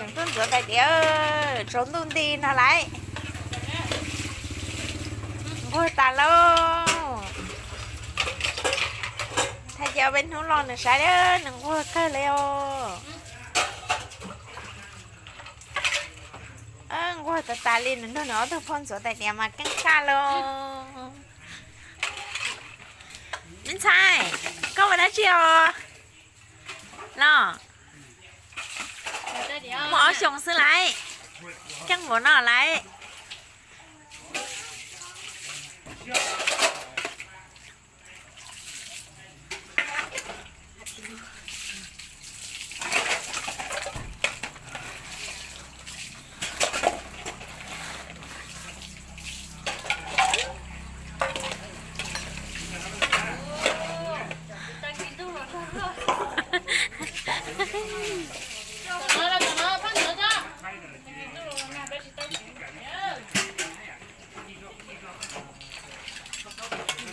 Tseem tuaj ntxuav tais diav, tsaus ntuj nti no lawm. Nquag tas lauj. Thaij cia ob peb hnub los nws saib, nws nquag kawg li os. Nquag tas tas li, nws nrog nws ob tug phauj ntxuav tais diav mas keej tshaj lauj. Me ntxhais, koj ua dab tsi os? Los, muaj ob xyoos xwb lawm, keej npaum no lawm.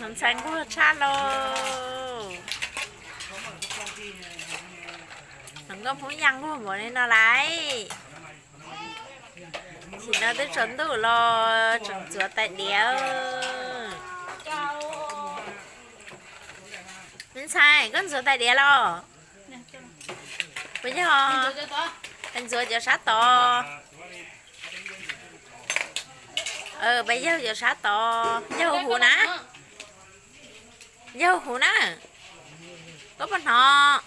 Ntxhais nquag tshaj lauj. Nkauj Hmoob Yaj nquag npaum li no lawm. Sim no twb tsaus ntuj los tseem ntxuav tais diav. Me ntxhais, koj ntxuav tais diav los? Puas yog? Ntxuav cov sab tod. Puas yog cov sab tod? Yog huv na. Yog huv na. Koj puas hnov?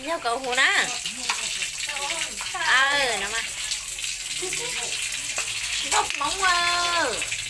Yog kauv huv na. Nkauj Hmoob aw.